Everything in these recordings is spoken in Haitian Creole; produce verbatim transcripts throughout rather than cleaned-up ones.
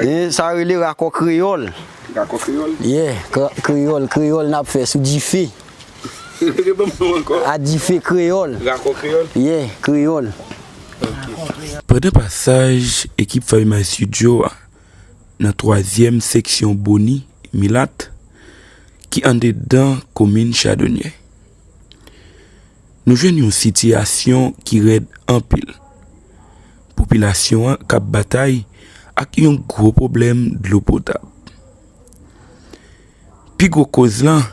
E sa rele rakò kreyòl. Rakò kreyòl? Yeah, kra- kreyòl, kreyòl n ap fè sou dife. Reprann non ankò. A dife kreyòl. Rakò kreyòl? Yeah, kreyòl. Pandan pasaj ekip Fayma Studio a nan twazyèm seksyon Boni, Milat, ki anndedan komin Chadonyè, nou jwenn yon sitiyasyon ki rèd anpil. Popilasyon an k ap batay ak yon gwo pwoblèm dlo potab. Pi gwo koz lan,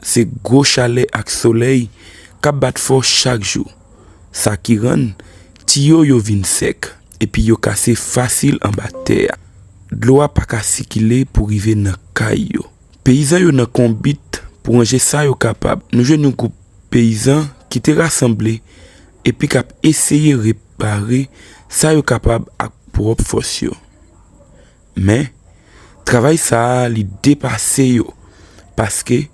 se gwo chalè ak solèy k ap bat fò chak jou. Sa ki rann tiyo yo vin sèk, epi yo kase fasil anba tè a. Dlo a pa ka sikile pou rive nan kay yo. Peyizan yo nan konbit pou ranje sa yo kapab. Nou jwenn yon gwoup peyizan ki te rasanble epi k ap eseye repare sa yo kapab ak pwòp fòs yo. Men, travay sa a, li depase yo, paske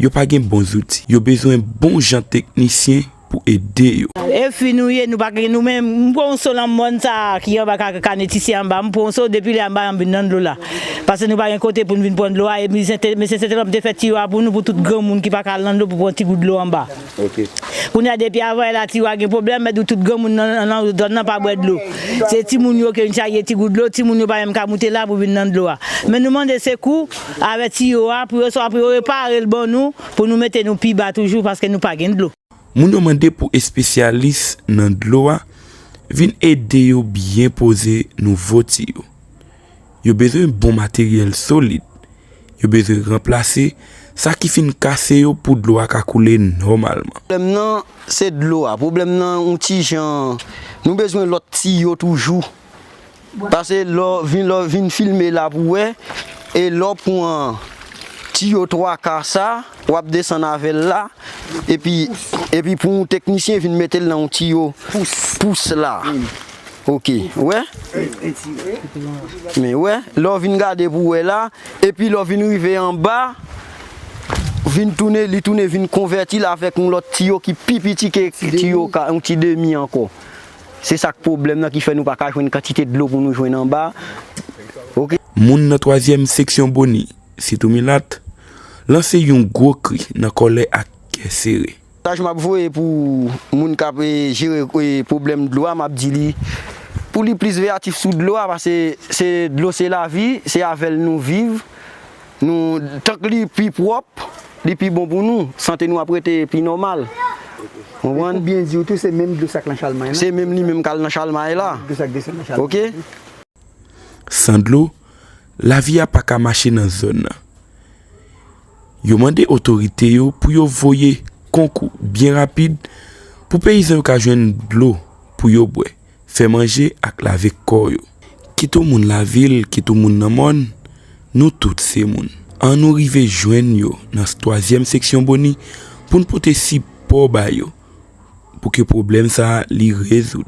yo pa gen bon zouti. Yo bezwen bon jan teknisyen pou ede yo. E fi nou ye, nou pa gen nou menm. M pran yon so nan mòn sa a ki anba ka- kanetisi anba. M pran yon so depi lè anba an vin nan dlo la. Paske nou pa gen kote pou n vin pran dlo a. E mesye Sentènòm te fè tiyo a pou nou, pou tout granmoun ki pa ka al nan dlo pou pran ti gout dlo anba. Kounye a, depi avan yè la, tiyo a gen pwoblèm, mèt di w tout granmoun nan, nan, nan zòn nan pa bwè dlo. Se timoun yo ke vin chaje ti gout dlo, timoun yo pa menm ka moute la pou vin nan dlo a. Men nou mande sekou avè tiyo a, pou yo swa pou yo repare l ban nou, pou nou mete nou pi ba toujou, paske nou pa gen dlo. Moun yo mande pou espesyalis nan dlo a vin ede yo byen poze nouvo tiyo. Yo bezwen bon materyèl solid. Yo bezwen ranplase sa ki fin kase yo pou dlo a ka koule nòmalman. Pwoblèm nan, se dlo a. Pwoblèm nan, yon ti jan, nou bezwen lòt tiyo toujou. Paske lè w vin, lè w vin filme la pou wè, e lè w pran tiyo twa ka sa, w ap desann avè l la, epi, epi pou yon teknisyen vin mete l nan yon tiyo pous la. Ok, wè? Men wè, lè w vin gade pou wè la, epi lè w vin rive anba, vin tounen, li tounen vin konvèti l avèk yon lòt tiyo ki pi piti ke tiyo ka, yon ti demi ankò. Se sa k pwoblèm nan ki fè nou pa ka jwenn kantite dlo pou nou jwenn anba. Ok. Moun nan twazyèm seksyon Boni, sitou Milat, lanse yon gwo kri nan kòlè ak kè sere. Mesaj m ap voye pou moun k ap, e, jere, e, pwoblèm dlo a, m ap di li pou li plis veyatif sou dlo a, paske se dlo se lavi, se avè l nou viv. Nou, tank li pi pwòp, li pi bon pou nou, sante nou ap rete pi nòmal. Konprann? Ou byen di w tou, se menm dlo sa k nan Chalmay la. Se menm li menm k al nan Chalmay la. Dlo sa k desann nan Chalmay. Ok? San dlo, lavi a pa ka mache nan zòn nan. Yo mande otorite yo pou yo voye konkou byen rapid pou peyizan yo ka jwenn dlo pou yo bwè, fè manje ak lave kò yo. Kit ou moun lavil, kit ou moun nan mòn, nou tout se moun. Ann nou rive jwenn yo nan twazyèm seksyon Boni pou n pote sipò ba yo, pou ke pwoblèm sa a li rezoud.